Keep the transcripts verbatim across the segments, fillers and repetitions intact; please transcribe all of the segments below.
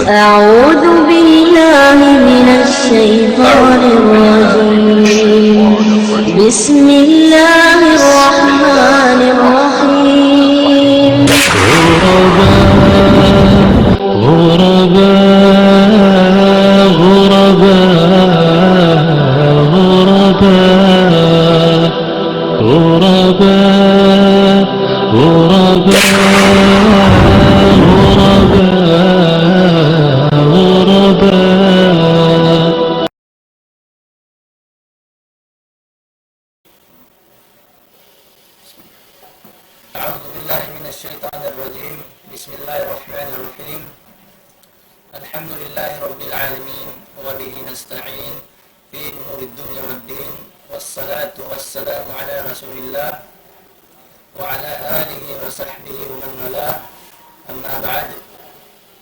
أعوذ بالله من الشيطان الرجيم. بسم الله الرحمن الرحيم. غرباء، غرباء، غرباء، غرباء. غرباء، غرباء، غرباء، غرباء. أعوذ بالله من الشيطان الرجيم. بسم الله الرحمن الرحيم. الحمد لله رب العالمين، وبه نستعين في أمور الدنيا والدين، والصلاة والسلام على رسول الله وعلى آله وصحبه ومن والاه. أما بعد،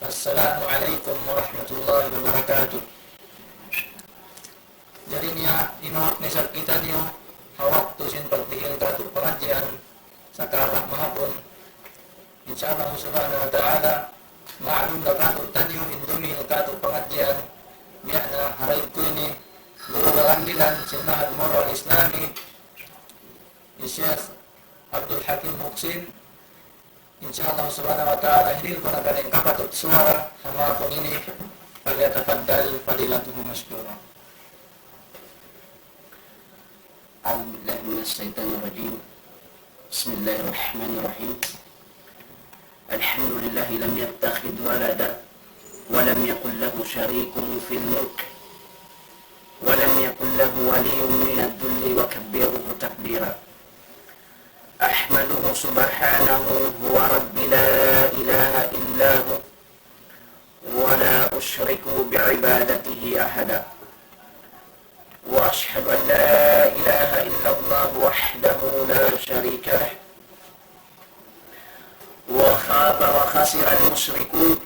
السلام عليكم ورحمة الله وبركاته. Jari niya, in waktu ini isab kitaniyu ha waktu sin pagdihil katu' pangadjian, sakala mahapun. Insya Allah subhanahu wa ta'ala, ma'lum da katu'taniyu in dumihil katu' pangadjian, biya' na ha rayd ku ini, guru barandilan sin Ma'had Moro Al-Islami, hi Sheikh Abdul Hakim Muhsin. Insya Allah subhanahu wa ta'ala, hirihil ku na kaniya in kapatut suwara, ha mahapun ini, فليتفضل فضيلته مشكورا. أعوذ بالله من الشيطان الرجيم. بسم الله الرحمن الرحيم. الحمد لله لم يتخذ ولدا ولم يكن له شريك في الملك ولم يكن له ولي من الذل وكبره تكبيرا. أحمده سبحانه هو ربي لا إله إلا هو ولا أشرك بعبادته أحدا. وأشهد أن لا إله إلا الله وحده لا شريك له، وخاب وخسر المشركون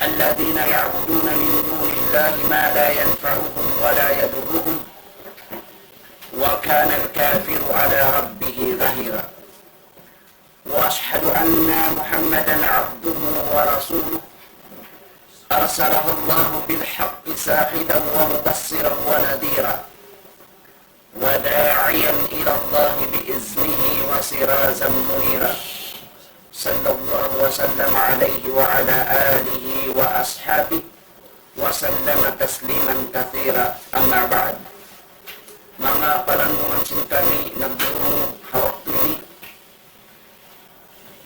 الذين يعبدون من دون الله ما لا ينفعهم ولا يضرهم، وكان الكافر على ربه ظهيرا. وأشهد أن محمدا عبده ورسوله، أرسله الله بالحق شاهدا ومبشرا ونذيرا، وداعيا إلى الله بإذنه وسراجا منيرا، صلى الله وسلم عليه وعلى آله وأصحابه وسلم تسليما كثيرا. أما بعد. Manga palanggungan sin kami nagdurung ha waktu ini,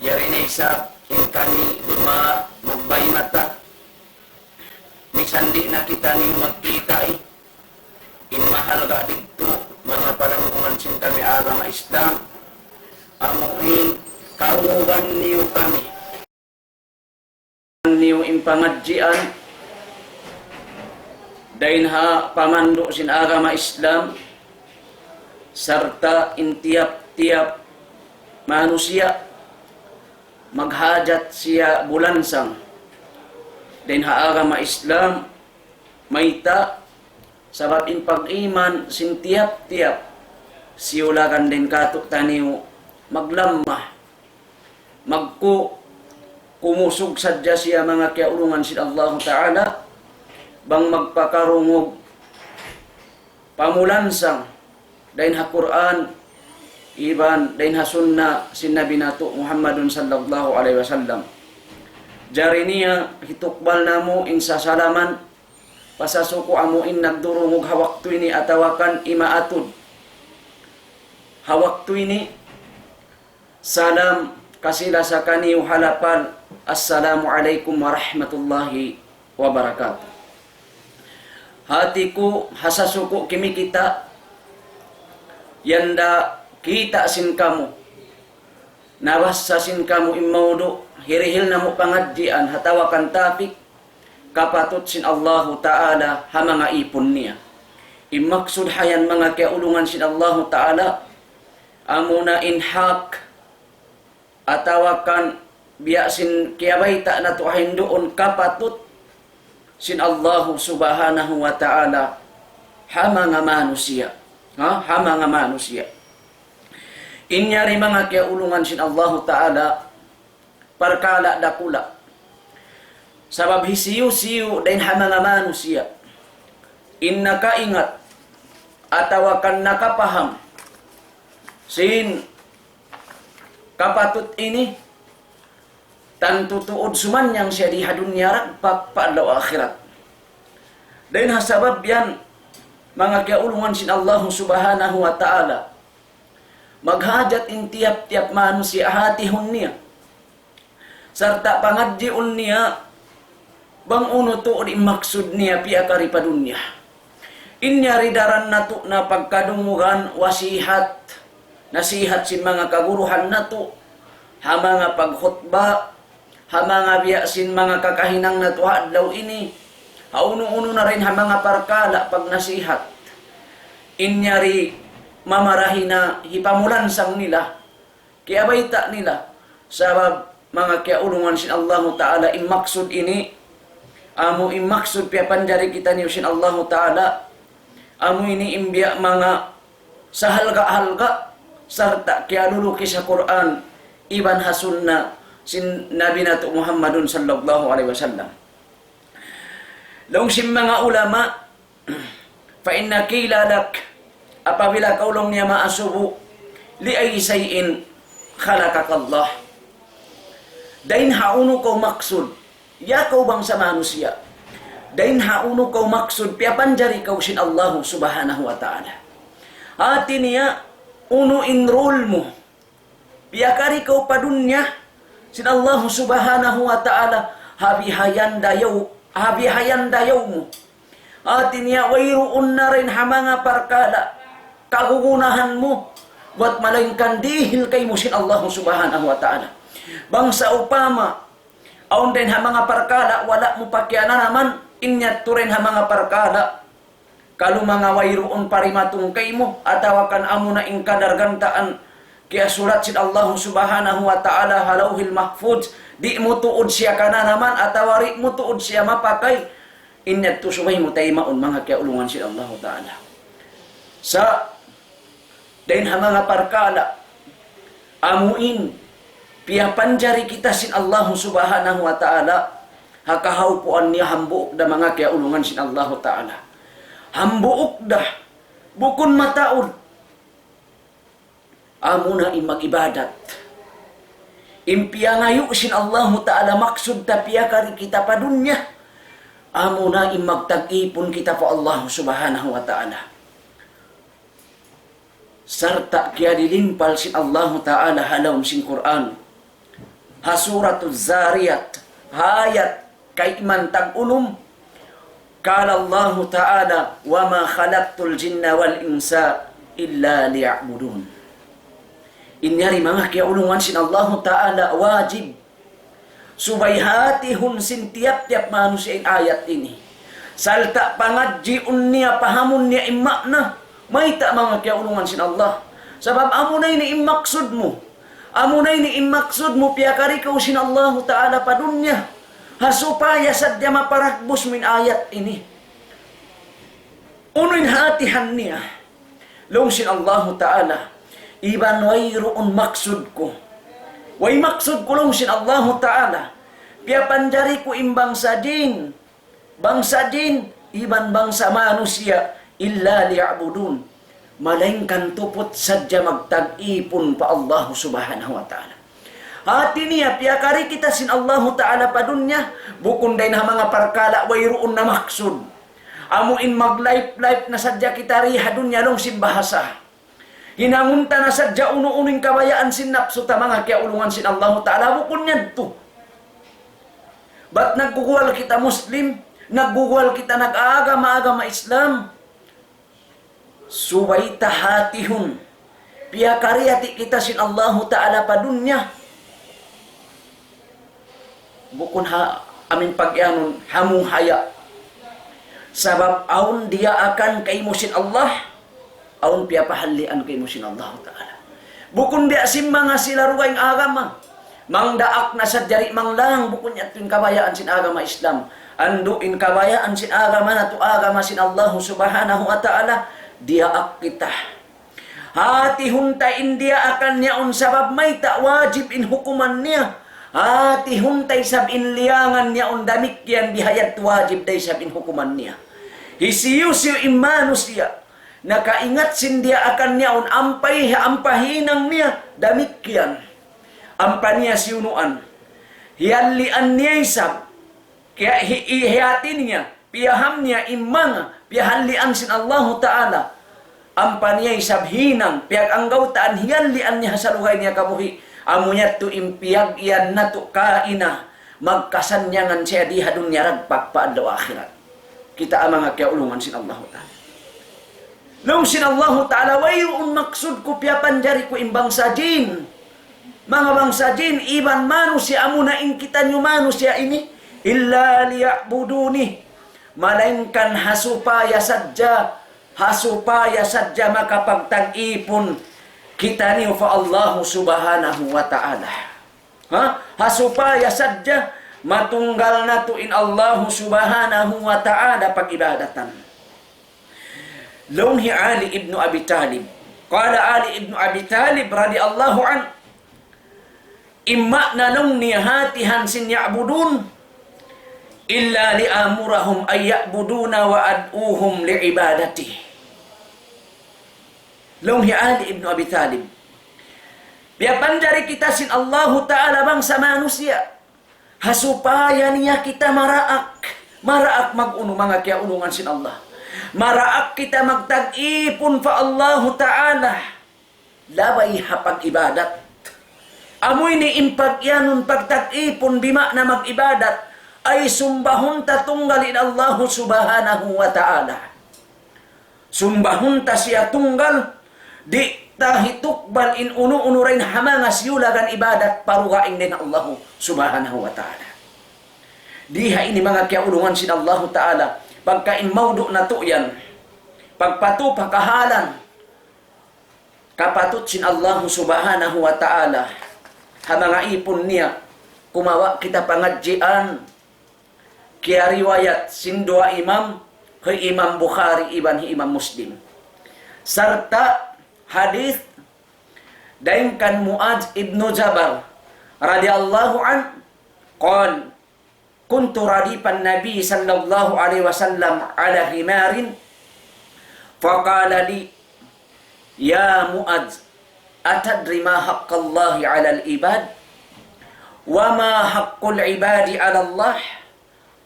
yari na isab in kami lima magbay mata. Misan di' na kitaniyu magkita' eh. In mahalga' didtu, manga palanggungan sin kami agama Islam, amu in karuban niyu kami. Niyu in pangadjian, dayn ha pamandu' sin agama Islam, sarta' in tiyap-tiyap manusiya' maghajat siya bulansang dayn ha agama Islam, mayta', sabab in pag-iman sin tiyap-tiyap siyulagan dayn katu'taniyu maglamma, magku-, kumusug sadja siya manga kiyaulungan sin Allahu Ta'ala, bang magpakarungug pamulansang dayn ha Qur'an, iban dayn ha sunna sin Nabi natu' Muhammadun sallallahu alayhi wasallam. Jari niya hitukbal namu' in sasalaman, pasasuku amu in nagdurungug ha waktu ini atawa kan imaatud ha waktu ini, salam kasi-lasa kaniyu ha lapal, Assalamu alaykum warahmatullahi wabarakatuh. Hati ku, ha sasuku kimikita', yan da kita' sin kamu, nabassa sin kamu in maudu', hirihil namu' pangadjian, atawa kan topic, kapatut sin Allahu Ta'ala ha manga ipun niya. In maksud ha yan manga kiyaulungan sin Allahu Ta'ala, amuna in hak, atawa kan biya' sin kiyabayta' natu' ha hinduun kapatut sin Allahu Subhanahu wa Ta'ala ha manga manusiya'. Ha? Ha manga manusiya'. In yari manga kiyaulungan sin Allahu Ta'ala, parkala' dakula'. Sabab hisiyu-siyu dayn ha manga manusiya' in nakaingat atawa kan nakapaham sin kapatut ini, tantu tuud sumannang siya di ha dunya dagpak pa adlaw akhirat. Dayn ha sabab yan, manga kiyaulungan sin Allahu Subhanahu wa Ta'ala, maghajat in tiyap-tiyap manusiya' hatihun niya sarta' pangadjiun niya bang unu tuud in maksud niya piyakari pa dunya. In yari daran natu' na pagkadungugan wasihat, nasihat sin manga kaguruhan natu', ha manga pagkhutba, ha manga biya' sin manga kakahinang natu' ha adlaw ini, ha unu-unu na dayn ha manga parkala' pagnasihat. In yari mamarahi na hipamulansang nila, kiyabayta' nila. Sabab manga kiyaulungan sin Allahu Ta'ala, in maksud ini, amu in maksud piyapanjari kitaniyu sin Allahu Ta'ala, amu ini in biya' manga sahalga'-halga' sarta' kiyalulukis ha Qur'an iban ha sunna sin Nabi natu' Muhammadun sallallahu alayhi wasallam. Laung sin manga ulama, فإن قيل لك, apabila kaw laung niya maasubu, لأي شيء خلقك الله. Dayn ha unu kaw maksud, ya kaw bangsa manusiya'. Dayn ha unu kaw maksud, piyapanjari kaw sin Allahu Subhanahu wa Ta'ala. Hati niya, unu in rule mu, piyakari kaw pa dunya sin Allahu Subhanahu wa Ta'ala, ha bihayan dayaw, ha bihayan dayaw mu. Hati niya, wayruun na dayn ha manga parkala' kagunahan mu, buwat malaingkan dihil kaymu sin Allahu Subhanahu wa Ta'ala. Bang sawpama, awn dayn ha manga parkala' wala' mu pa kiyananaman, in yadtu dayn ha manga parkala' kalu manga wayruun parimatung kaymu, atawa kan amuna in kadar gantaan kiyasulat sin Allahu Subhanahu wa Ta'ala ha Lawhil Mahfuz, di' mu tuud siya kananaman, atawa di' mu tuud siya mapakay, in yadtu subay mu taymaun, manga kiyaulungan sin Allahu Ta'ala. Sa' dayn ha manga parkala' amu in piyapanjari kita sin Allahu Subhanahu wa Ta'ala, ha kahawpuan niya hambuuk da, manga kiyaulungan sin Allahu Ta'ala. Hambuuk da, bukun mataud. Amuna in mag-ibadat. In piyangayu' sin Allahu Ta'ala, maksud ta piyakari kita pa dunya. Amuna in magtag-ipun kita pa Allahu Subhanahu wa Ta'ala. Sarta' kiyalilimpal sin Allahu Ta'ala ha lawm sin Qur'an. Ha Suratul Zariyat, ha ayat kayman tag-unum, قال الله تعالى: وما خلقت الجن والإنس إلا ليعبدون. In yari, manga kiyaulungan sin Allahu Ta'ala, wajib subay hatihun sin tiyap-tiyap manusiya' in ayat ini. Sarta' pangadjiun niya, pahamun niya in ma'na. Mayta', manga kiyaulungan sin Allah? Sabab amuna ini in maksud mu. Amuna ini in maksud mu, piyakari kaw sin Allahu Ta'ala pa dunya, ha supaya sadja maparagbus mu in ayat ini. Unu in hatihan niya? Laung sin Allahu Ta'ala, iban wayruun maksud ku. Way maksud ku, laung sin Allahu Ta'ala, piyapanjari ku in bangsa jin, bangsa jin, iban bangsa manusiya', إلا ليعبدون. Malaingkan tuput sadja magtag-ipun pa Allahu Subhanahu wa Ta'ala. Hati niya, piyakari kita sin Allahu Ta'ala pa dunya, bukun dayn ha manga parkala' wayruun na maksud. Amu in mag-life-life na sadja kita di ha dunya, laung sin bahasa. Hinangun ta na sadja unu-unu in kabayaan sin napsu ta, manga kiyaulungan sin Allahu Ta'ala, bukun yadtu. Bat nagguguwal kita Muslim, nagguguwal kita nag-aagama-agama Islam. Subay ta hatihun, piyakari hati kita sin Allahu Ta'ala pa dunya. Bukun ha amin pag-iyanun, ha munghaya. Sabab awn diyaakan kaymu sin Allah, awn piyapahallian kaymu sin Allahu Ta'ala. Bukun biya' sin manga sila dugaing agama. Mangdaak na sadja di' manglang, bukun yadtu in kabayaan sin agama Islam. Andu' in kabayaan sin agama natu', agama sin Allahu Subhanahu wa Ta'ala, diyaak kita. Hatihun ta in diyaakan niya yaun, sabab mayta', wajib in hukuman niya. Hatihun ta isab in liyangan niya yaun damikkiyan bihayadtu wajib da isab in hukuman niya. Hisiyu-siyu in manusiya', nakaingat sin diyaakan niya yaun ampa hi-, ampa hinang niya damikkiyan. Ampa niya siyunuan. Hiyallian niya isab. Kaya hi-, hi-, hiyati niya. Piyaham niya in manga piyahallian sin Allahu Ta'ala. Ampa niya isab hinang, piyag-anggawtaan, hiyallian niya ha salugay niya kabuhi'. Amu yadtu in piyag-iyan natu' kaina, magkasannyangan siya di ha dunya dagpak pa adlaw akhirat. Kitaa manga kiyaulungan sin Allahu Ta'ala. Laung sin Allahu Ta'ala, wayruun maksud ku piyapanjari ku in bangsa jin. Manga bangsa jin, iban manusiya', amuna in kitaniyu manusiya' ini, إلا ليعبدون. Malaingkan ha supaya sadja, ha supaya sadja makapagtag-ipun kitaniyu pa Allahu Subhanahu wa Ta'ala. Ha? Ha supaya sadja matunggal natu' in Allahu Subhanahu wa Ta'ala pag-ibadatan. Laung hi Ali ibn Abi Talib. قال علي بن أبي طالب رضي الله عنه, in maana laung niya hatihan sin يعبدون, إلا ليأمرهم أن يعبدون وأدعوهم لعبادته. Laung hi Ali ibn Abi Talib, piyapanjari kita sin Allahu Ta'ala bangsa manusiya'. Ha supaya niya kita maraak. Maraak mag-unu, manga kiyaulungan sin Allah. Maraak kita magtag-ipun pa Allahu Ta'ala. Labay ha pag-ibadat. Amu ini in pag-iyanun pagtag-ipun bimaana mag-ibadat. Ay sumbahun ta tunggal in Allahu Subhanahu wa Ta'ala. Sumbahun ta siya tunggal, di' ta hitukbal in unu-unu dayn ha manga siyulagan ibadat pa dugaing dayn ha Allahu Subhanahu wa Ta'ala. Di ha ini manga kiyaulungan sin Allahu Ta'ala, pagka in mawdu' natu' yan, pagpatup ha kahalan, kapatut sin Allahu Subhanahu wa Ta'ala, ha manga ipun niya, kumawa' kita pangadjian, kiyariwayat sin duwa imam, hi Imam Bukhari iban hi Imam Muslim. Sarta' hadith dayn kan Muadz ibnu Jabal radiyallahu anhu, قال: كنت رديف النبي صلى الله عليه وسلم على حمار، فقال لي: يا معاذ، أتدري ما حق الله على العباد؟ وما حق العباد على الله؟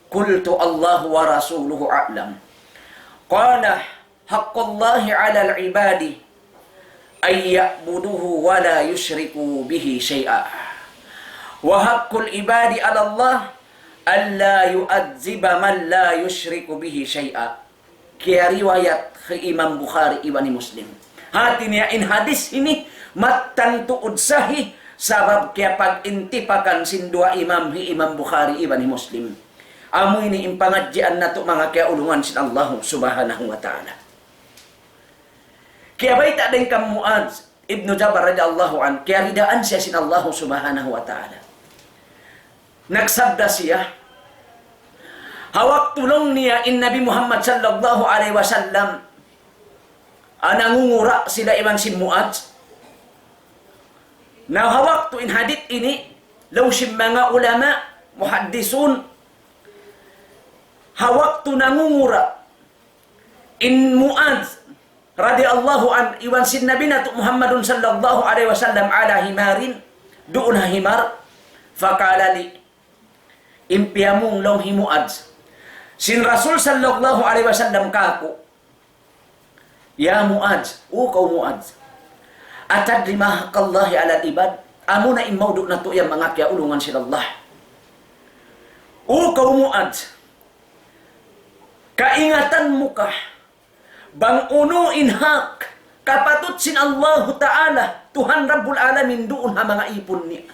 قلت: الله ورسوله أعلم. قال: حق الله على العباد أن يعبدوه ولا يشركوا به شيئا، وحق العباد على الله أن لا يعذب من لا يشرك به شيئا. Kiyariwayat hi Imam Bukhari iban hi Muslim. Hati niya in hadith ini mattan tuud sahih, sabab kiyapag-intipakan sin duwa imam, hi Imam Bukhari iban hi Muslim. Amu ini in pangadjian natu' manga kiyaulungan sin Allahu Subhanahu wa Ta'ala. Kiyabayta' dayn kan Muadz ibnu Jabal radiyallahu anhu, kiyaridaan siya sin Allahu Subhanahu wa Ta'ala. Nagsabda siya, ha waktu laung niya in Nabi Muhammad sallallahu alayhi wasallam, ah, nangungura' sila iban sin Muadz. Na ha waktu in hadith ini, laung sin manga ulama, muhaddisun, ha waktu nangungura' in Muadz radiyallahu anhu iban sin Nabi natu' Muhammadun sallallahu alayhi wasallam ala himarin, duun ha himar, فقال لي, in piyamung laung hi Muadz sin Rasul sallallahu alayhi wasallam kāku', يا معاذ, O kaw Muadz, أتدري ما حق الله على العباد؟ Amu na in mawdu' natu' yan manga kiyaulungan sin Allah. O kaw Muadz, kaingatan mu ka bang unu in hak kapatut sin Allahu Ta'ala, Tuhan Rabbul Alamin, duun ha manga ipun niya?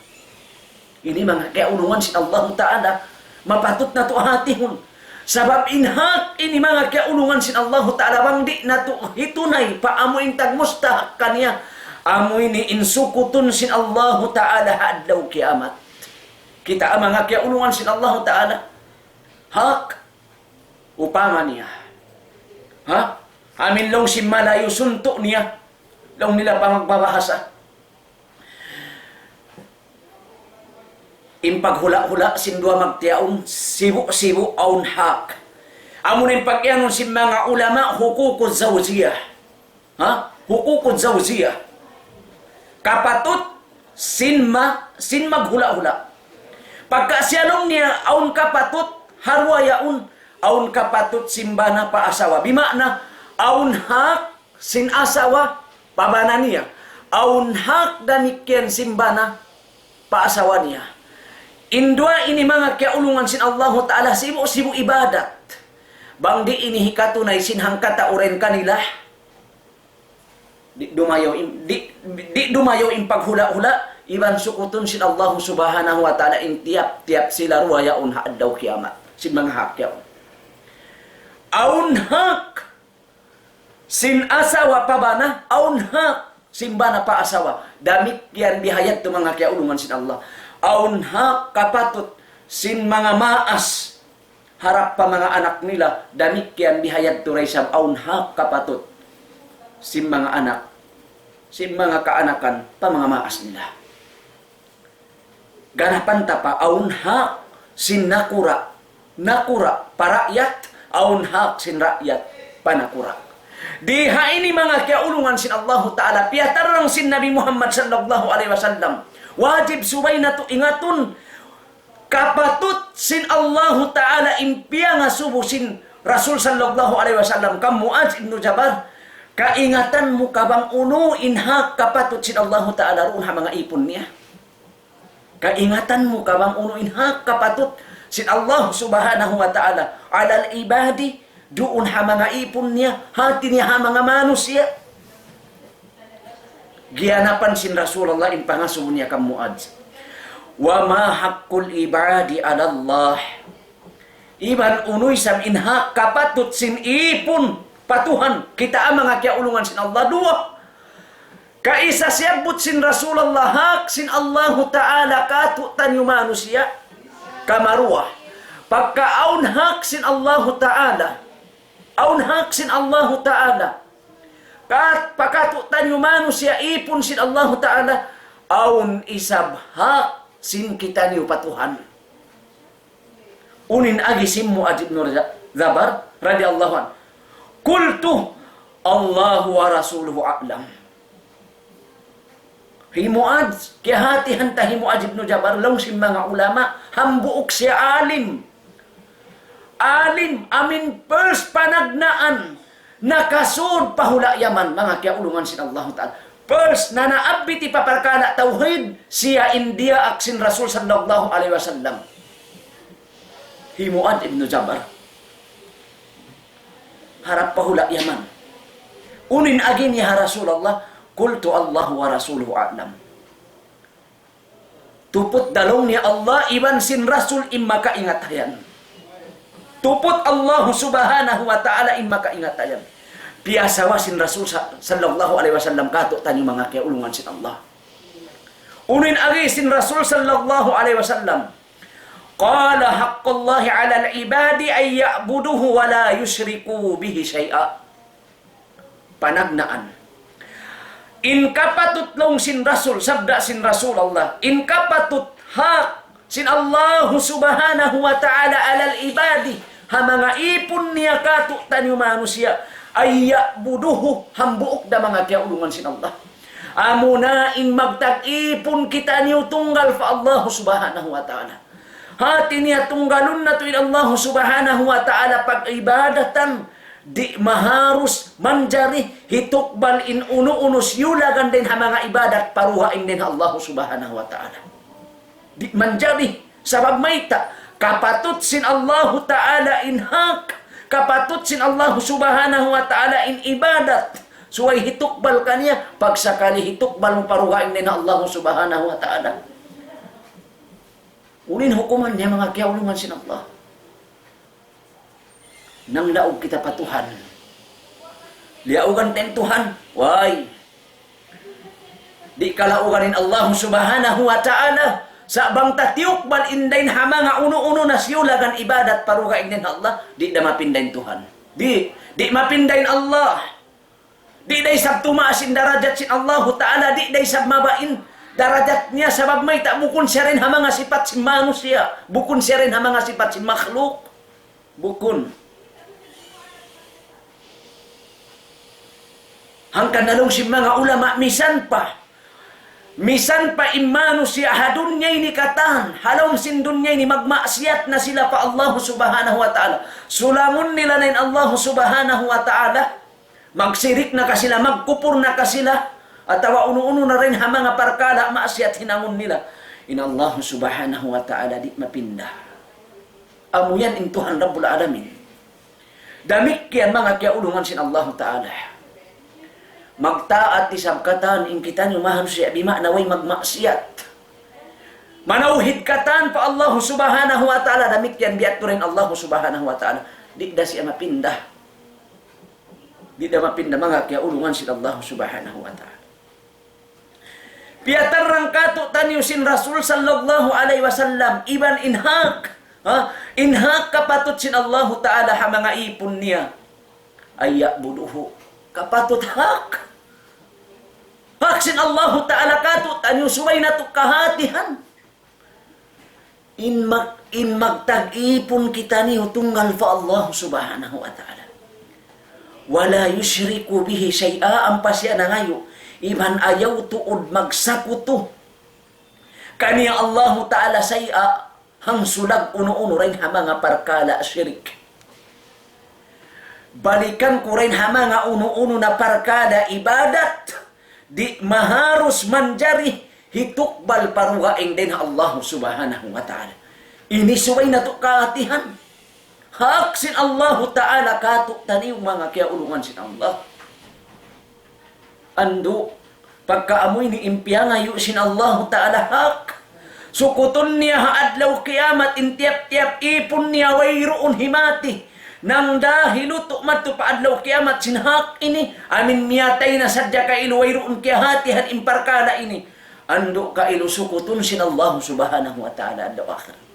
Ini manga kiyaulungan sin Allahu Ta'ala, mapatut natu' hatihun. Sabab in hak ini manga kiyaulungan sin Allahu Ta'ala, bang di' natu' hitunay pa amu in tagmustahak kaniya, amu ini in sukutun sin Allahu Ta'ala ha adlaw kiyamat. Kitaa manga kiyaulungan sin Allahu Ta'ala. Hak. Upama niya. Ha? Amin laung sin Malayu suntu' niya. Laung nila pa magbabahasa. In paghula'-hula' sin duwa magtiyaun, sibu'-sibu' awn hak. Amuna in pag-iyanun sin manga ulama, hukuku zawjiyah. Ha? Hukuku zawjiyah. Kapatut sin ma-, sin maghula'-hula'. Pagka siya laung niya, awn kapatut, ha duwa yaun, awn kapatut sin bana pa asawa. Bima'na, awn hak sin asawa pa bana niya. Awn hak damikkiyan sin bana pa asawa niya. In duwa ini manga kiyaulungan sin Allahu Ta'ala sibu'-sibu' ibadat. Bang di' ini hikatunay sin hangkatau dayn kanila, di' dumayaw in, di', di' dumayaw in paghula'-hula', iban sukutun sin Allahu Subhanahu wa Ta'ala in tiyap-tiyap sila duwa yaun ha adlaw kiyamat. Sin manga hak yaun. Awn hak sin asawa pa bana, awn hak sin bana pa asawa. Damikkiyan bihayadtu manga kiyaulungan sin Allah. Awn hak kapatut sin manga maas harap pa manga anak nila, damikkiyan bihayadtu da isab awn hak kapatut sin manga anak, sin manga kaanakan pa manga maas nila. Ganapan ta pa awn hak sin nakura', nakura' pa raayat, awn hak sin raayat pa nakura'. Di ha ini manga kiyaulungan sin Allahu Ta'ala, piyatarrang sin Nabi Muhammad sallallahu alayhi wasallam. Wajib subay natu' ingatun, kapatut sin Allahu Ta'ala in piyangasubu sin Rasul sallallahu alayhi wasallam kan Muadz ibn Jabal, kaingatan mu ka bang unu in hak kapatut sin Allahu Ta'ala duun ha manga ipun niya? Kaingatan mu ka bang unu in hak kapatut sin Allah Subhanahu wa Ta'ala, على العباد, duun ha manga ipun niya, hati niya ha manga manusiya'? Giyanapan sin Rasulullah in pangasubu niya kan Muadz. وما حق العباد على الله. Iban unu isab in hak kapatut sin ipun pa Tuhan, kita' manga kiyaulungan sin Allah, duwa. Kaisa siyabbut sin Rasulullah, hak sin Allahu Ta'ala kātu'niyu manusiya', kamaruwa. Pagka awn hak sin Allahu Ta'ala, awn hak sin Allahu Ta'ala, kat-, pa kātu'niyu manusiya', ipun sin Allahu Ta'ala, awn isab hak sin kitaniyu pa Tuhan. Unu in agi sin Muadz ibn Jabal radiyallahu anhu? قلت الله ورسوله أعلم. Hi Muadz, kiyahatihan ta hi Muadz ibn Jabal, laung sin manga ulama, hambuuk siya alim. Alim, amin first panagnaan, nakasud pa hula' Yaman, manga kiyaulungan sin Allahu Ta'ala. First, na naabit pa parkala' tawhid, siya in diyaak sin Rasul sallallahu alayhi wasallam. Hi Muadz ibn Jabal. Harap pa hula' Yaman. Unu in agi niya ha Rasulullah, قلت الله ورسوله أعلم. Tuput da laung niya Allah iban sin Rasul in makaingat hayan. Tuput Allah Subhanahu wa Ta'ala in makaingat hayan. Piyasawa sin Rasul sa-, sallallahu alayhi wasallam kātu'niyu manga kiyaulungan sin Allah. Unu in agi sin Rasul sallallahu alayhi wasallam? قال حق الله على العباد أن يعبدوه ولا يشركوا به شيئا. Panagnaan. In kapatut laung sin Rasul, sabda sin Rasulullah, in kapatut hak sin Allahu Subhanahu wa Ta'ala على العباد, ha manga ipun niya kātu'niyu manusiya', أن يعبدوه, hambuuk da manga kiyaulungan sin Allah. Amuna in magtag-ipun kitaniyu tunggal pa Allahu Subhanahu wa Ta'ala. Hati niya tunggalun natu' in Allahu Subhanahu wa Ta'ala pag-ibadatan, di' maharus manjari hitukbal in unu-unu siyulagan dayn ha manga ibadat pa dugaing dayn ha Allahu Subhanahu wa Ta'ala. Di' manjari, sabab mayta', kapatut sin Allahu Ta'ala in hak, kapatut sin Allahu Subhanahu wa Ta'ala in ibadat, subay hitukbal kaniya, pagsakali hitukbal mu pa dugaing dayn ha Allahu Subhanahu wa Ta'ala. Unu in hukuman niya manga kiyaulungan sin Allah? Nangdaug kita pa Tuhan. Liyaugan ta in Tuhan. Way. Di' kalaugan in Allah Subhanahu wa Ta'ala. Sa' bang ta tiyukbal in dayn ha manga unu-unu na siyulagan ibadat pa dugaing dayn ha Allah, di' da mapinda in Tuhan. Di', di' mapinda in Allah. Di' da isab tumaas in darajat sin Allahu Ta'ala, di' da isab mababa in darajat niya, sabab mayta', bukun siya dayn ha manga sipat sin manusiya', bukun siya dayn ha manga sipat sin makhluk. Bukun. Hangkan laung sin manga ulama, misan pa, misan pa in manusiya' ha dunya ini katan, ha lawm sin dunya ini magmaksiyat na sila pa Allah Subhanahu wa Ta'ala. Sulangun nila na in Allah Subhanahu wa Ta'ala. Magsirik na ka sila, magkupur na ka sila, atawa unu-unu na dayn ha manga parkala' maksiyat hinangun nila. In Allah Subhanahu wa Ta'ala di' mapinda. Amu yan in Tuhan Rabbul Alamin. Damikkiyan manga kiyaulungan sin Allahu Ta'ala. Magtaat isab katan in kitaniyu manusiya' bima'na way magmaksiyat. Manawhid katan pa Allahu Subhanahu wa Ta'ala, damikkiyan biya' tuud in Allahu Subhanahu wa Ta'ala. Di' da siya mapinda. Di' da mapinda manga kiyaulungan sin Allahu Subhanahu wa Ta'ala. Piyatarrang kātu'niyu sin Rasul sallallahu alayhi wasallam, iban in hak, ha? In hak kapatut sin Allahu Ta'ala ha manga īpun niya. أن يعبدوه. Kapatut hak. Hak sin Allahu Ta'ala kātu'niyu subay natu' kahātihan. In mag-, in magtag-ipun kitaniyu tunggal pa Allah Subhanahu wa Ta'ala. ولا يشركوا به شيئا, ampa siya nangayu', iban ayaw tuud magsakutu kaniya Allahu Ta'ala shay'a, hangsulag unu-unu dayn ha manga parkala' shirik. Balikan ku dayn ha manga unu-unu na parkala' ibadat, di' maharus manjari hitukbal pa dugaing dayn ha Allah Subhanahu wa Ta'ala. Ini subay natu' kahātihan. Hak sin Allahu Ta'ala kātu'niyu manga kiyaulungan sin Allah. Andu', pagka amu ini in piyangayu' sin Allahu Ta'ala hak, sukutun niya ha adlaw kiyamat in tiyap-tiyap īpun niya wayruun himati. Nang dahilu tu' madtu pa adlaw kiyamat sin hak ini, amu in miyatay na sadja kailu wayruun kiyahātihan in parkala' ini. Andu' kailu sukutun sin Allahu Subhanahu wa Ta'ala adlaw akhirat.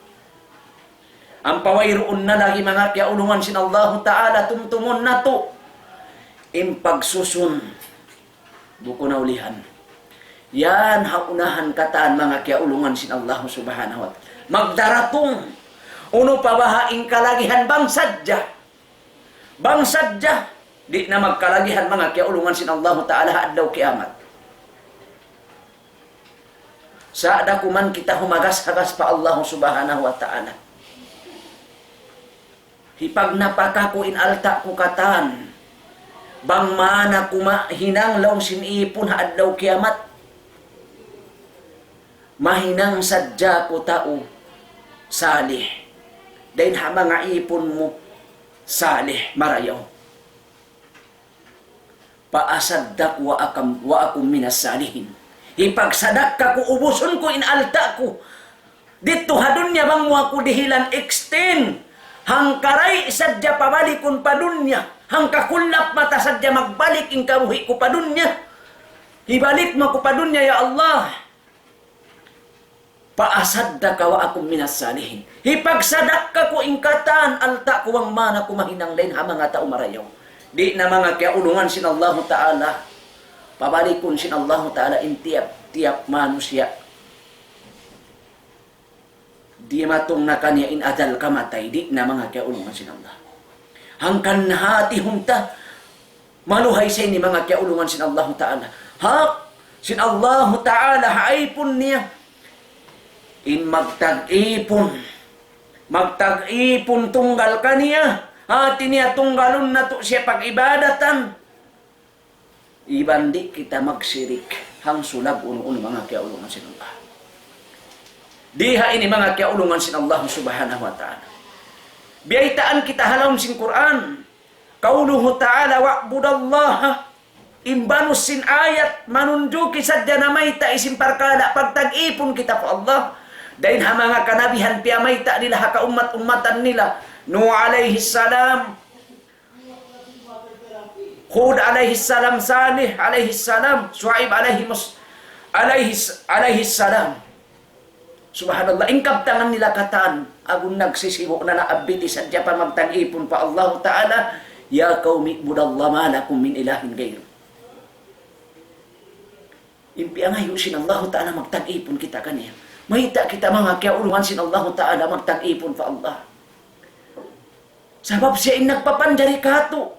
Ampa wayruun na lagi' manga kiyaulungan sin Allahu Ta'ala, tumtumun natu' in pagsusun. Bukun na ulihan. Yan ha unahan katan manga kiyaulungan sin Allah Subhanahu wa Ta'ala. Magdaratung. Unu pa baha' in kalagihan bang sadja. Bang sadja. Di' na magkalagihan manga kiyaulungan sin Allah Ta'ala ha adlaw kiyamat. Sa' da kuman kita humagas-hagas pa Allah Subhanahu wa Ta'ala. Hipagnapaka ku in alta' ku katan. Bang mana ku mahinang laung sin īpun ha adlaw kiyamat. Mahinang sadja ku tau salih. Dayn ha manga īpun mu salih, marayaw. فأصدق وأكم-، وأكن من الصالحين. Hipagsadakka ku, ubusun ku in alta' ku. Didtu ha dunya bang mu aku dihilan extend. Hangkaray sadja pabalikun pa dunya. Hangkakullap mata sadja magbalik in kabuhi' ku pa dunya. Hibalik mu aku pa dunya, ya Allah. فأصدق وأكن من الصالحين. Hipagsadakka ku in katan alta' ku bang mana ku mahinang dayn ha manga tau marayaw. Di' na manga kiyaulungan sin Allahu Ta'ala. Pabalikun sin Allahu Ta'ala in tiyap-tiyap manusiya'. Dimatung na kaniya in ajal kamatay, di' na manga kiyaulungan sin Allah. Hangkan hātihun ta, maluhay sa ini manga kiyaulungan sin Allahu Ta'ala. Hak sin Allahu Ta'ala ha īpun niya. In magtag-ipun. Magtag-ipun tunggal kaniya. Hāti niya tunggalun natu' siya pag-ibadatan. Iban di' kita magsirik hangsulag unu-unu manga kiyaulungan sin Allah. Di ha ini manga kiyaulungan sin Allah Subhanahu wa Ta'ala. Biyaytaan kita ha lawm sin Qur'an. قوله تعالى واعبدوا الله. In banus sin ayat manunjuki sadja namayta' isin parkala' pagtag-ipun kita pa Allah. Dayn ha manga kanabihan piyamayta' nila ha kaummat-ummatan nila. Nuh alayhi salam, Hud alayhi salam, Salih alayhi salam, Shu'aib alayhi mus-, alayhi s-, alayhi salam. Subhanallah, in kabtangan nila katan, agun nagsisibu' na naabbiti sadja pa magtag-ipun pa Allahu Ta'ala, يا قوم اعبدوا الله ما لكم من إله غيره. In piyangayu' sin Allahu Ta'ala magtag-ipun kita kaniya. Mayta' kita manga kiyaulungan sin Allahu Ta'ala magtag-ipun pa Allah. Sabab siya in nagpapanjari katu'.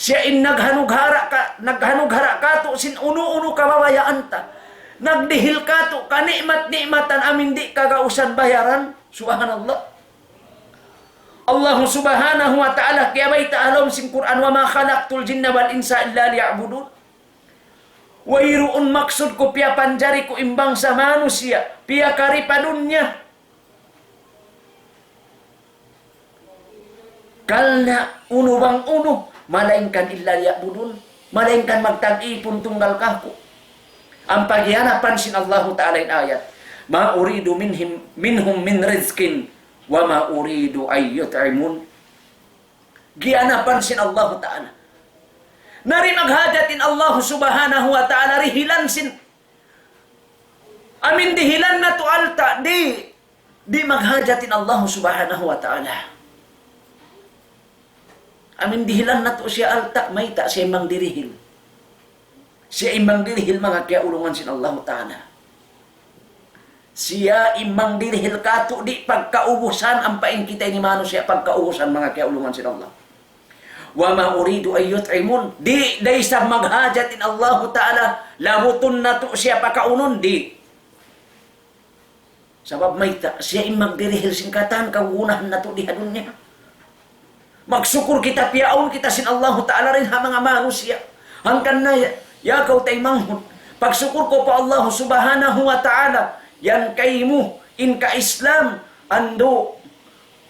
Siya in naghanughara ka, naghanughara katu' sin unu-unu kababayaan ta. Nagdihil katu' kani'mat-ni'matan amin di' kagausan bayaran. Subhanallah. Allah Subhanahu wa Ta'ala kiyabayta' ha lawm sin Qur'an, وما خلقت الجن والإنس إلا ليعبدون. Wayruun maksud ku piyapanjari ku in bangsa manusiya', piyakari pa dunya. Karna' unu bang unu, malaingkan إلا ليعبدون, malaingkan magtag-ipun tunggal kaku'. Ampa giyanapan sin Allahu Ta'ala in ayat, ما أريد منهم، منهم من رزق وما أريد أن يطعمون. Giyanapan sin Allahu Ta'ala. Na di' maghajat in Allahu Subhanahu wa Ta'ala dihilan sin. Amin dihilan natu' alta', di', di' maghajat in Allahu Subhanahu wa Ta'ala. Amin dihilan natu' siya alta', mayta' siya in mangdirihil. Siya in mangdirihil manga kiyaulungan sin Allahu Ta'ala. Siya in mangdirihil katu' di' pagkaubusan, ampa in kita ini manusiya' pagkaubusan manga kiyaulungan sin Allah. وما أريد أن يطعمون. Di', di' isab maghajat in Allahu Ta'ala, labutun natu' siya pakaunun, di'. Sabab mayta', siya in magdirihil sin katan kagunahan natu' di ha dunya. Magsukul kita, piyaun kita sin Allahu Ta'ala dayn ha manga manusiya'. Hangkan na ya, ya kaw taymanghud, pagsukul kaw pa Allahu Subhanahu wa Ta'ala, yan kaymu in ka-Islam, andu',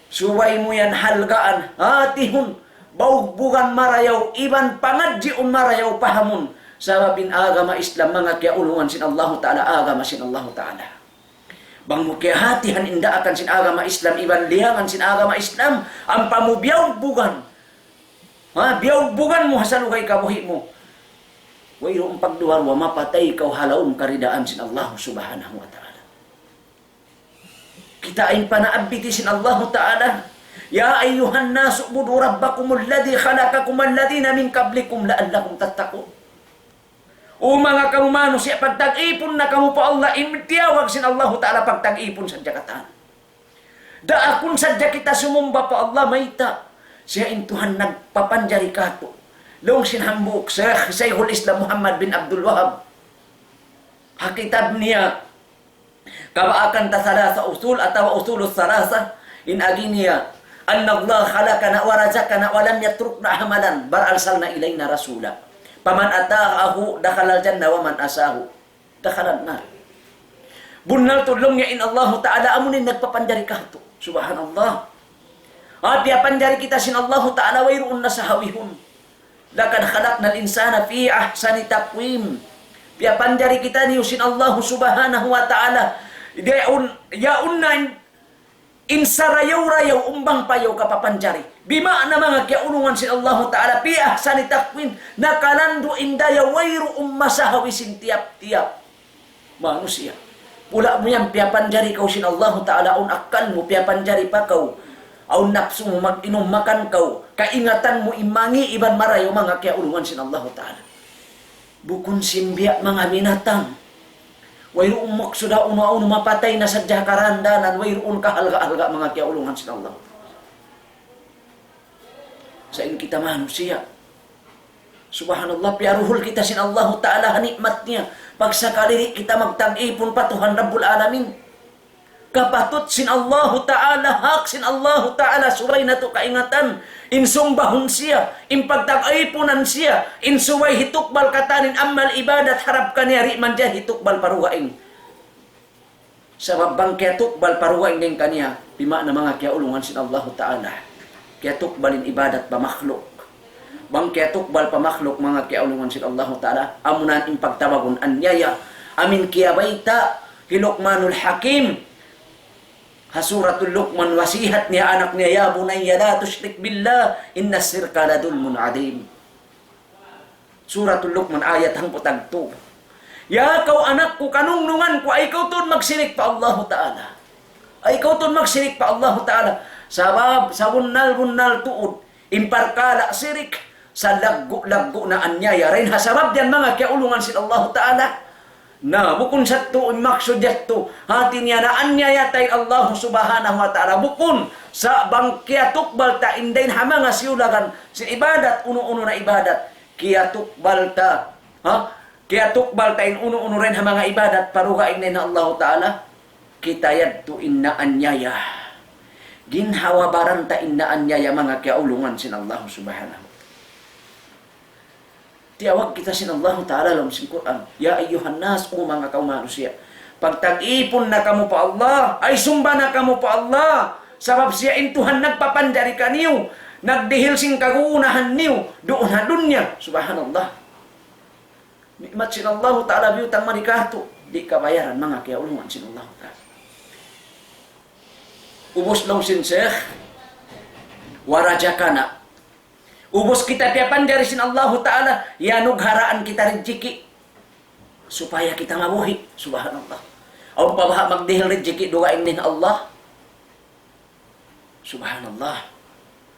subay mu yan halgaan, hatihun, baugbugan marayaw, iban pangadjiun marayaw pahamun. Sabab in agama Islam, manga kiyaulungan sin Allahu Ta'ala, agama sin Allahu Ta'ala. Bang mu kiyahatihan in daakan sin agama Islam, iban liyangan sin agama Islam, ampa mu biyawbugan. Ha, biyawbugan mu ha salugay kabuhi' mu. Wayruun pagduwa-ruwa, mapatay kaw ha lawm karidaan sin Allah Subhanahu wa Ta'ala. Kita' in panaabbiti sin Allahu Ta'ala, يا أيها الناس اعبدوا ربكم الذي خلقكم والذين من قبلكم لعلكم تتقون. O manga kamu manusiya', pagtag-ipun na kamu pa Allah, in tiyawag sin Allahu Ta'ala pagtag-ipun sadja katan. Daakun sadja kita sumumba pa Allah, mayta'. Siya in Tuhan nagpapanjari katu'. Laung sin hambuuk Shaykh, Shaykhul Islam Muhammad bin Abdul Wahhab. Ha kitab niya, kabaakan ta Thalatha Usul atawa Usulus Thalatha, in agi niya, أن الله خلقنا ورزقنا ولم يتركنا هملا بل أرسل إلينا رسولا فمن أطاعه دخل الجنة ومن عصاه دخل النار. Bunnal tuud laung niya in Allahu Ta'ala amu in nagpapanjari katu'. Subhanallah. Ah, piyapanjari kita sin Allahu Ta'ala wayruun na sahawihun. لقد خلقنا الإنسان في أحسن تقويم. Piyapanjari kitaniyu sin Allahu Subhanahu wa Ta'ala. Yaun, yaun na in, in sarayaw-rayaw umbang payaw kapapanjari. Bima'na manga kiyaulungan sin Allahu Ta'ala, في أحسن تقويم. Nakalandu' in dayaw wayruun masahawi sin tiyap-tiyap manusiya'. Pula' mu yan piyapanjari kaw sin Allahu Ta'ala, awn akkal mu piyapanjari pa kaw, awn napsu mu mag-inum makan kaw, kaingatan mu in mangi' iban marayaw manga kiyaulungan sin Allahu Ta'ala. Bukun sin biya' manga binatang. Wayruun maksud ha unu-unu, mapatay na sadja karandanan, wayruun kahalga'-halga' manga kiyaulungan sin Allah. Sa' in kita manusiya'. Subhanallah, piyaruhul kita sin Allahu Ta'ala ha ni'mat niya. Pagsakali di' kita magtag-ipun pa Tuhan Rabbul Alamin. Kapatut sin Allahu Ta'ala, hak sin Allahu Ta'ala, subay natu' kaingatan. In sumbahun siya, in pagtag-ipunan siya, in subay hitukbal katan in amal ibadat harap kaniya di' manjari hitukbal pa dugaing. Sabab bang kiyatukbal pa dugaing dayn kaniya, bima'na manga kiyaulungan sin Allahu Ta'ala. Kiyatukbal in ibadat pa makhluk. Bang kiyatukbal pa makhluk manga kiyaulungan sin Allahu Ta'ala, amuna in pagtawagun aniyaya. Amu in kiyabayta' hi Luqmanul Hakim. Ha Suratul Luqman, wasiyat niya anak niya, يا بني لا تشرك بالله إن الشرك لظلم عظيم. Suratul Luqman, ayat hangpu' tagtu. Ya kaw anak ku, kanungnungan ku, ayaw kaw tuud magsirik pa Allahu Ta'ala. Ayaw kaw tuud magsirik pa Allahu Ta'ala. Sabab, sabunnal-bunnal tuud, in parkala' sirik, salaggu'-laggu' na aniyaya. Dayn ha sabab yan manga kiyaulungan sin Allahu Ta'ala. Na, bukun sa tuud in maksud yadtu. Hati niya na anyaya ta in Allah Subhanahu wa Ta'ala. Bukun sa' bang kiyatukbal ta in dayn ha manga siyulagan sin ibadat, unu-unu na ibadat. Kiyatukbal ta. Ha? Kiyatukbal ta in unu-unu dayn ha manga ibadat, pa dugaing dayn ha Allah Ta'ala. Kita yadtu in naanyaya. Ginhawa-baran ta in naanyaya manga kiyaulungan sin Allah Subhanahu wa Ta'ala. Tiyawag kita sin Allahu Ta'ala laung sin Qur'an, "Ya ayyuhan nas, O manga kaw manusiya', pagta'ipun na kamu pa Allah, ay sumba na kamu pa Allah, sabab siya in Tuhan nagpapanjari kaniyu, nagdihil sin kagunahan niyu duun ha dunya." Subhanallah. Ni'mat sin Allahu Ta'ala biyutang mari katu', di' kabayaran manga kiyaulungan sin Allahu Ta'ala. Ubus laung sin Sheikh, ورزقنا. Ubus kita piyapanjari sin Allahu Ta'ala, iyanugharaan kita rijiki'. Supaya kita mabuhi'. Subhanallah. Awn pa baha' magdihil rijiki' dugaing dayn ha Allah? Subhanallah.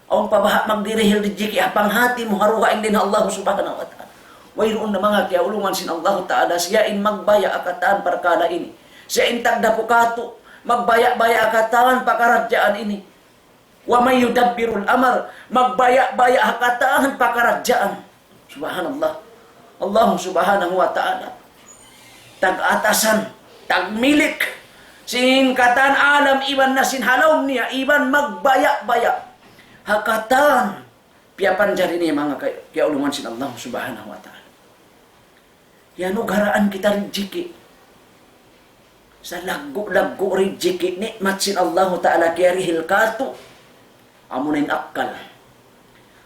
Awn pa baha' magdirihil rijiki' ha panghati mu ha dugaing dayn ha Allah Subhanahu wa Ta'ala? Wayruun na manga kiyaulungan sin Allahu Ta'ala, siya in magbaya' ha katan parkala' ini. Siya in tagdapu katu', magbaya'-baya' ha katan pakaradjaan ini. ومن يدبر الأمر, magbaya'-baya' ha katan pakaradjaan. Subhanallah. Allah Subhanahu wa Ta'ala. Tag-atasan, tagmilik sin katan alam iban na sin ha lawm niya, iban magbaya'-baya' ha katan piyapanjari niya manga kay-, kiyaulungan sin Allah Subhanahu wa Ta'ala. Iyanugharaan kita rijiki'. Salaggu'-laggu' rijiki', ni'mat sin Allahu Ta'ala kiyarihil katu'. Amuna in akkal.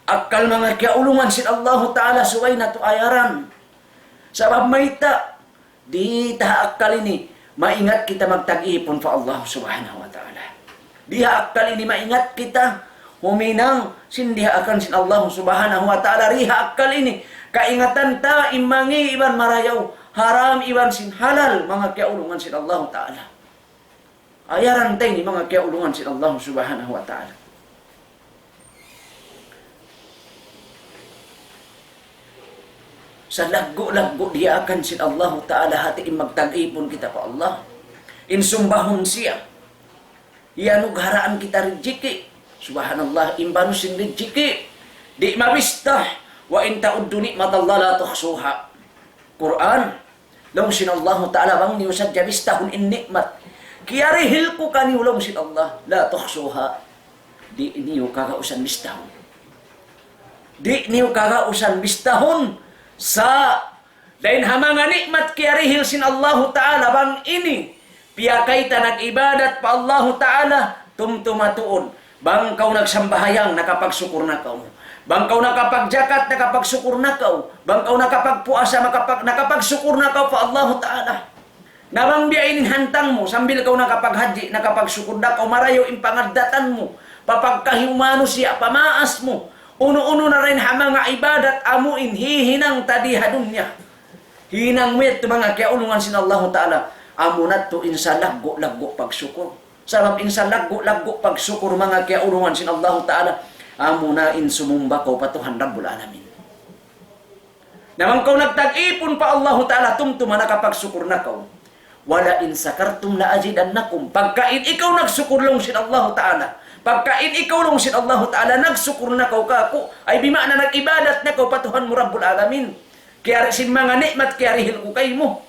Akkal manga kiyaulungan sin Allahu Ta'ala subay natu' ayaran. Sabab mayta', di' ha akkal ini, maingat kita magtag-ipun pa Allah Subhanahu wa Ta'ala. Di' ha akkal ini maingat kita huminang sin dihaakan sin Allah Subhanahu wa Ta'ala. Di' ha akkal ini kaingatan ta in mangi' iban marayaw, haram iban sin halal, manga kiyaulungan sin Allah Ta'ala. Ayaran ta ini manga kiyaulungan sin Allah Subhanahu wa Ta'ala. Salaggu'-laggu' diyaakan sin Allahu Ta'ala hati in magtag-ipun kita pa Allah. In sumbahun siya. Iyanugharaan kita rijiki'. Subhanallah, in banu sin rijiki'. Di' mabista. وإن تعدوا نعمة الله لا تحصوها. Qur'an. Laung sin Allahu Ta'ala, bang niyu sadja bistahun in ni'mat kiyarihil ku kaniyu, laung sin Allah, لا تحصوها. Di' niyu kagausan bistahun. Di' niyu kagausan bistahun sa' dayn ha manga ni'mat kiyarihil sin Allahu Ta'ala bang ini. Piyakay ta nag-ibadat pa Allahu Ta'ala, tumtuma tuud. Bang kaw nagsambahayang, nakapagsukur na kaw. Bang kaw nakapagjakat, nakapagsukur na kaw. Bang kaw nakapagpuasa, makapag-, nakapagsukur na kaw pa Allahu Ta'ala. Na bang biya' ini in hantang mu, sambil kaw nakapaghadji, nakapagsukur na kaw, marayaw in pangaddatan mu, pa pagkahi mu manusiya', pa maas mu, unu-unu na dayn ha manga ibadat amu in hihinang ta di ha dunya. Hinang mu yadtu manga kiyaulungan sin Allahu Ta'ala. Amu na yadtu in salaggu'-laggu' pagsukur. Sabab in salaggu'-laggu' pagsukur manga kiyaulungan sin Allahu Ta'ala. Amu na in sumumba kaw pa Tuhan Rabbul Alamin. Na bang kaw nagtag-ipun pa Allahu Ta'ala, tumtuma nakapagsukur na kaw. وَلَئِن شَكَرْتُمْ لَأَزِيدَنَّكُمْ. Pagka in ikaw nagsukur laung sin Allahu Ta'ala. Pagka in ikaw laung sin Allahu Ta'ala, nagsukur na kaw kāku'. Ay bima'na nag-ibadat na kaw pa Tuhan mu Rabbul Alamin. Kiyari sin manga ni'mat kiyarihil ku kaymu.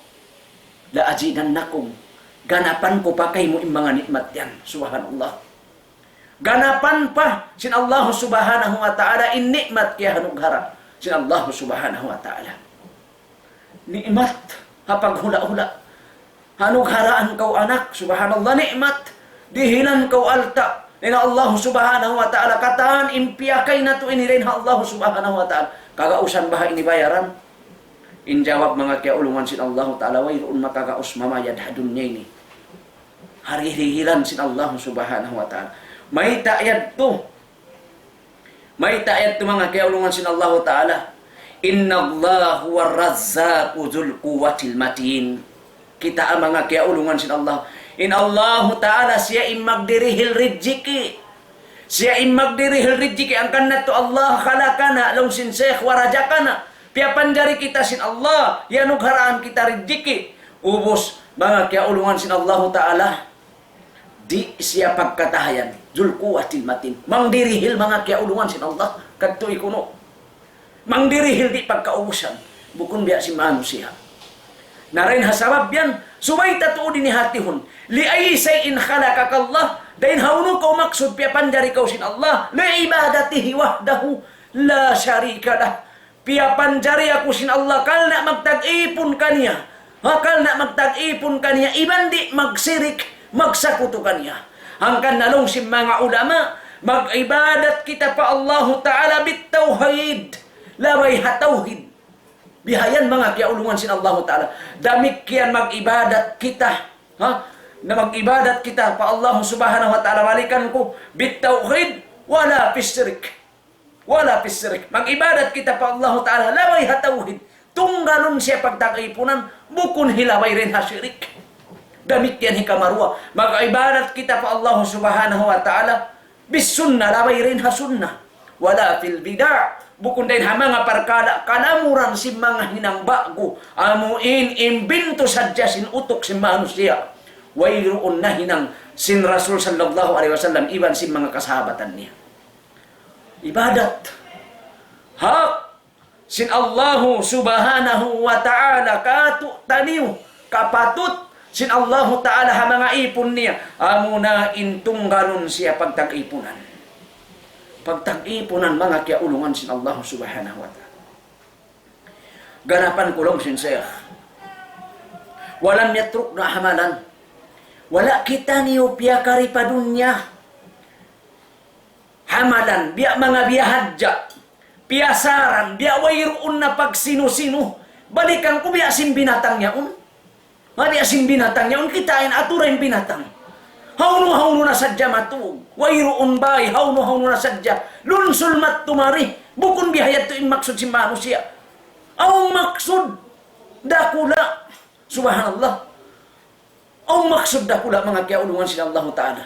لَأَزِيدَنَّكُمْ. Ganapan ku pa kaymu in manga ni'mat yan. Subhanallah. Ganapan pa sin Allah Subhanahu wa Ta'ala in ni'mat kiyahanughara sin Allah Subhanahu wa Ta'ala. Ni'mat ha paghula'-hula'. Hanugharaan kaw anak, subhanallah, ni'mat. Dihilan kaw alta' dayn ha Allah Subhanahu wa Ta'ala. Katan in piyakay natu' ini dayn ha Allah Subhanahu wa Ta'ala. Kagausan baha' ini bayaran? In jawab manga kiyaulungan sin Allah Ta'ala, wayruun makagaus mamayad ha dunya ini. Haririhilan sin Allah Subhanahu wa Ta'ala. Mayta' yadtu? Mayta' yadtu manga kiyaulungan sin Allah Ta'ala? إِنَّ اللَّهَ هُوَ الرَّزَّاقُ ذُو الْقُوَّةِ الْمَتِينُ. Kita' manga kiyaulungan sin Allah. In Allah Ta'ala siya in magdirihil rijiki'. Siya in magdirihil rijiki', hangkan natu' Allah خَلَقَنَا, laung sin Sheikh, وَرَزَقَنَا. Piyapanjari kita sin Allah, iyanugharaan kita rijiki'. Ubus, manga kiyaulungan sin Allahu Ta'ala, di' siya pagkatahayan. Dzul quwwatil matin. Mangdirihil, manga kiyaulungan sin Allah, kadtu ikunu. Mangdirihil di' pagkaubusan. Bukun biya' sin manusiya'. Na dayn ha sabab yan, subay ta tuud ini hatihun. لأي شيء خلقك الله, dayn hawnu kaw maksud piyapanjari kaw sin Allah, لعبادته وحده لا شريك له. Piyapanjari aku sin Allah, karna' magtag-ipun kaniya. Ha, karna' magtag-ipun kaniya, iban di' magsirik, magsakutu kaniya. Hangkan na laung sin manga ulama, mag-ibadat kita pa Allahu Ta'ala bit-tawhid. Labay ha tawhid. Bihayan manga kiyaulungan sin Allahu Ta'ala. Damikkiyan mag-ibadat kita. Ha? Na mag-ibadat kita pa Allah Subhanahu wa Ta'ala, balikan ku, bit-tawhid, wala fis-shirk. Wala fis-shirk. Mag-ibadat kita pa Allahu Ta'ala, labay ha tawhid. Tunggalun siya pagtag-ipunan, bukun hilabay dayn ha shirik. Damikkiyan hikaruwa. Mag-ibadat kita pa Allah Subhanahu wa Ta'ala, bis-sunnah, labay dayn ha sunnah. ولا في البدع. Bukun dayn ha manga parkala' kalamuran sin manga hinang ba'gu. Amu in imbintu sadja sin utuk sin manusiya'. Wayruun nahinang sin Rasul sallallahu alayhi wasallam iban sin manga kasahabatan niya. Ibadat. Hak sin Allahu Subhanahu wa Ta'ala katu'taniyu, kapatut sin Allahu Ta'ala ha manga ipun niya, amuna in tunggalun siya pagtag-ipunan. Pagtag-ipunan manga kiyaulungan sin Allahu Subhanahu wa Ta'ala. Ganapan ku laung sin Sheikh. ولم يتركن عملا. Wala' kitaniyu piyakari pa dunya amalan, biya' manga biya' hadja, piyasaran, biya' wayruun na pagsinu-sinu, balikan ku biya' sin binatang yaun. Ma biya' sin binatang yaun, kitaa in atura in binatang. Hawnu-hawnu na sadja matug, wayruun bay, hawnu-hawnu na sadja. Lunsul mattu mari, bukun biya' yadtu in maksud sin manusiya'. Awn maksud dakula'. Subhanallah. Awn maksud dakula' manga kiyaulungan sin Allahu Ta'ala.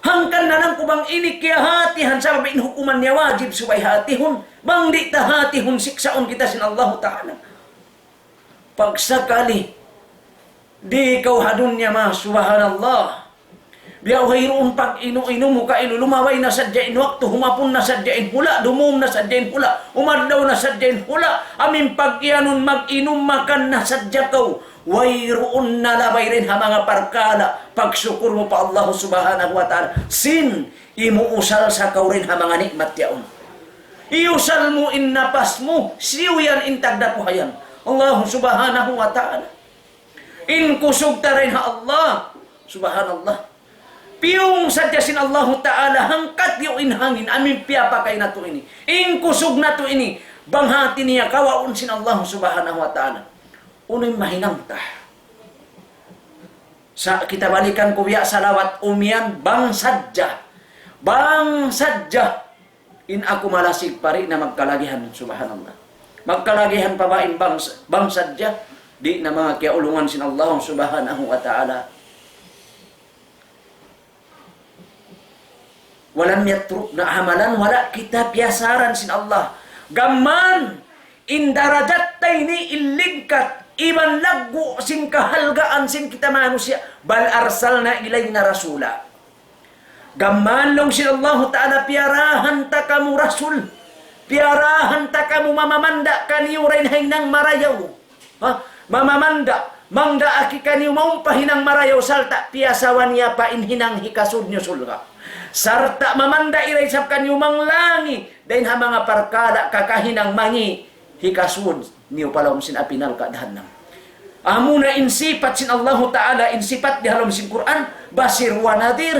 Hangkan na lang ku bang ini kiyahatihan sabab in hukuman niya wajib subay hatihun. Bang di' ta hatihun siksaun kita sin Allahu Ta'ala. Pagsakali, di' kaw ha dunya ma, subhanallah. Biya' wayruun pag-inu-inu mu kailu, lumabay na sadja in waktu, humapun na sadja in hula', dumum na sadja in hula', umadlaw na sadja in hula', amu in pag-iyanun mag-inum makan na sadja kaw. Wayruun na labay dayn ha manga parkala', pagsukur mu pa Allah Subhanahu wa Ta'ala. Sin, imuusal sa kaw dayn ha manga ni'mat yaun. Iyusal mu in napas mu, siyu yan in tagdapu hayan. Allah Subhanahu wa Ta'ala. In kusug ta dayn ha Allah. Subhanallah. Piyung sadja sin Allahu Ta'ala, hangkatyu in hangin, amu in piyapakay natu' ini. In kusug natu' ini, bang hati niya kawaun sin Allah Subhanahu wa Ta'ala. Unu in mahinang ta? Sa' kita balikan ku biya' salawat umiyan, bang sadja. Bang sadja. In aku malasig pa di' na magkalagihan, subhanallah. Magkalagihan pa ba in bang, bang sadja, di' na manga kiyaulungan sin Allah Subhanahu wa Ta'ala. ولم يتركن عملا, wala' kita piyasaran sin Allah. Gam mayan, in darajat ta ini in lingkat, iban laggu' sin kahalgaan sin kita manusiya', بل أرسلنا إلينا رسولا. Gam mayan laung sin Allahu Ta'ala piyarahan ta kamu rasul. Piyarahan ta kamu mamamanda' kaniyu dayn ha hinang marayaw. Ha? Mamamanda', mangdaak kaniyu mawn pa hinang marayaw sarta' piyasawa niya pa in hinang hikasud niyu surga'. Sarta' mamanda' da isab kaniyu manglangi dayn ha manga parkala' kakahinang mangi' hikasud niyu pa lawm sin api narka' jahannam. Amuna in sipat sin Allahu Ta'ala, in sipat di ha lawm sin Qur'an, بشير ونذير,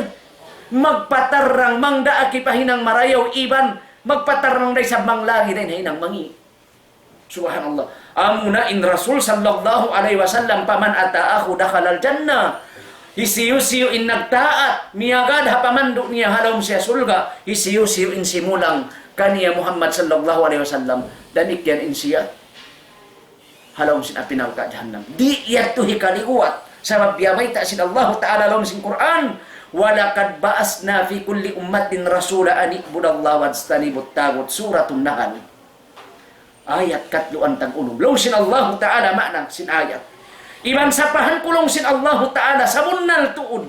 magpatarrang, mangdaak pa hinang marayaw iban, magpatarrang da isab manglangi dayn ha hinang mangi'. Subhanallah. Amuna in Rasul sallallahu alayhi wasallam, فمن أطاعه دخل الجنة. Hisiyu-siyu in nagtaat, miyagad ha pamandu' niya ha lawm siya surga', hisiyu-siyu in simulang kaniya Muhammad sallallahu alayhi wasallam, damikkiyan in siya ha lawm sin api narka' jahannam. Di' yadtu hikaliguwat. Sabab biya' bayta' sin Allahu Ta'ala lawm sin Qur'an, ولقد بعثنا في كل أمة رسولا أن اعبدوا الله واجتنبوا الطاغوت. Suratun Nahl. Ayat katluan tag unum. Laung sin Allahu Ta'ala maana sin ayat. Iban sapahan ku laung sin Allahu Ta'ala, sabunnal tuud,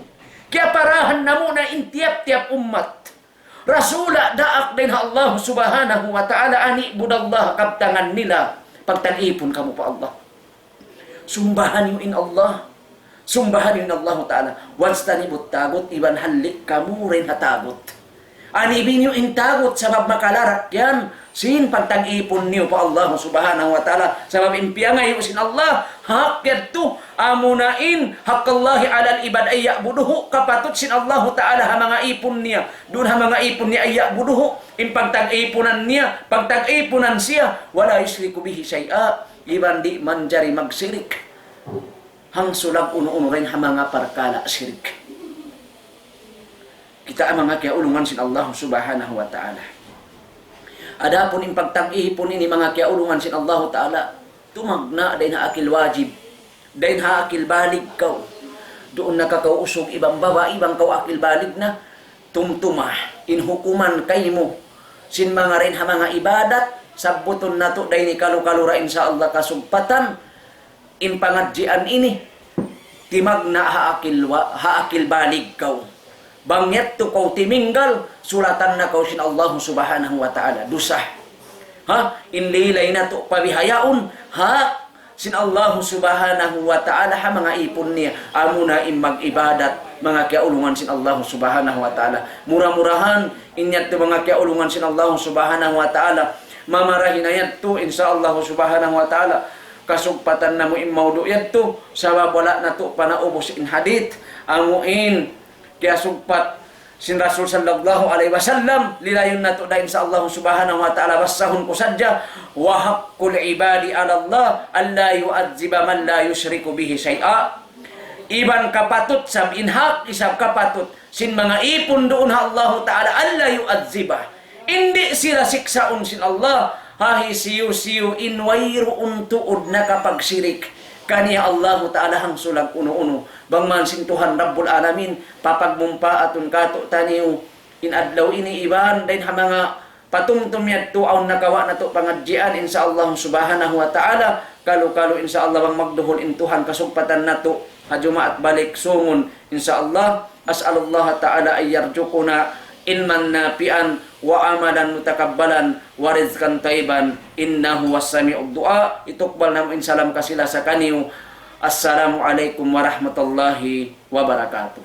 kiyaparahan namu' na in tiyap-tiyap ummat. Rasula daak dayn ha Allah Subhanahu wa Ta'ala, أن اعبدوا الله, kabtangan nila, pagta'ipun kamu pa Allah. Sumbaha niyu in Allah. Sumbaha niyu in Allahu Ta'ala. واجتنبوا الطاغوت, iban halli' kamu dayn ha tagut. Anibi niyu in tagut sabab makalarak yan sin pagta'ipun niyu pa Allah Subhanahu wa Ta'ala. Sabab in piyangayu' sin Allah, hak yadtu, amuna in حق الله على العباد أن يعبدوه, kapatut sin Allahu Ta'ala ha manga ipun niya. Duun ha manga ipun niya أن يعبدوه, in pagta'ipun niya, pagta'ipun siya, ولا يشركوا به شيئا, iban di' manjari magsirik hangsulag unu-unu dayn ha manga parkala' sirik. Kita' manga kiyaulungan sin Allah Subhanahu wa Ta'ala. Adapun in pagta'ipun ini manga kiyaulungan sin Allah Ta'ala, tumagna' dayn ha akil wajib, dayn ha akil balig kaw. Duun na ka kaw usug iban babai, iban kaw akil balig na, tumtuma in hukuman kaymu sin manga dayn ha manga ibadat, sabbutun natu' dayn ha kalu-kalu ra, insya Allah, kasugpatan in pangadjian ini, timagna' ha akil wa-, ha akil balig kaw. Bang yadtu kaw timinggal, sulatan na kaw sin Allah Subhanahu wa Ta'ala dusa. Ha? In lilay natu' pabihayaun, ha? Sin Allah Subhanahu wa Ta'ala ha manga ipun niya. Amuna in mag-ibadat, manga kiyaulungan sin Allah Subhanahu wa Ta'ala. Mura-murahan, in yadtu manga kiyaulungan sin Allah Subhanahu wa Ta'ala, mamarahi na yadtu, insya Allah Subhanahu wa Ta'ala, kasugpatan namu' in mawdu' yadtu, sabab wala' natu' pa naubus in hadith, amu in kiyasugpat sin Rasul sallallahu alayhi wasallam, lilayun natu' da, insya Allah Subhanahu wa Ta'ala, basahun ku sadja, وحق العباد على الله ألا يعذب من لا يشرك به شيئا. Iban kapatut sab, in hak isab kapatut sin manga ipun duun ha Allahu Ta'ala, ألا يعذب. Di' sila siksaun sin Allah, ha hisiyu-siyu in wayruun tuud nakapagsirik kaniya Allahu Ta'ala hangsulag unu-unu. Bang man sin Tuhan Rabbul Alamin, papagmumpaatun katu' taniyu in adlaw ini iban dayn ha manga patumtum yadtu awn nakawa' natu' pangadjian, insya Allah Subhanahu wa Ta'ala. Kalu-kalu, insya Allah, bang magduhul in Tuhan, kasugpatan natu' ha Jumaat balik sungun, insya Allah. أسأل الله تعالى أن يرزقنا علما نافعا وعملا متقبلا ورزقا طيبا إنه هو سميع الدعاء. Itukbal namu' in salam kasi-lasa kaniyu. السلام عليكم ورحمة الله وبركاته.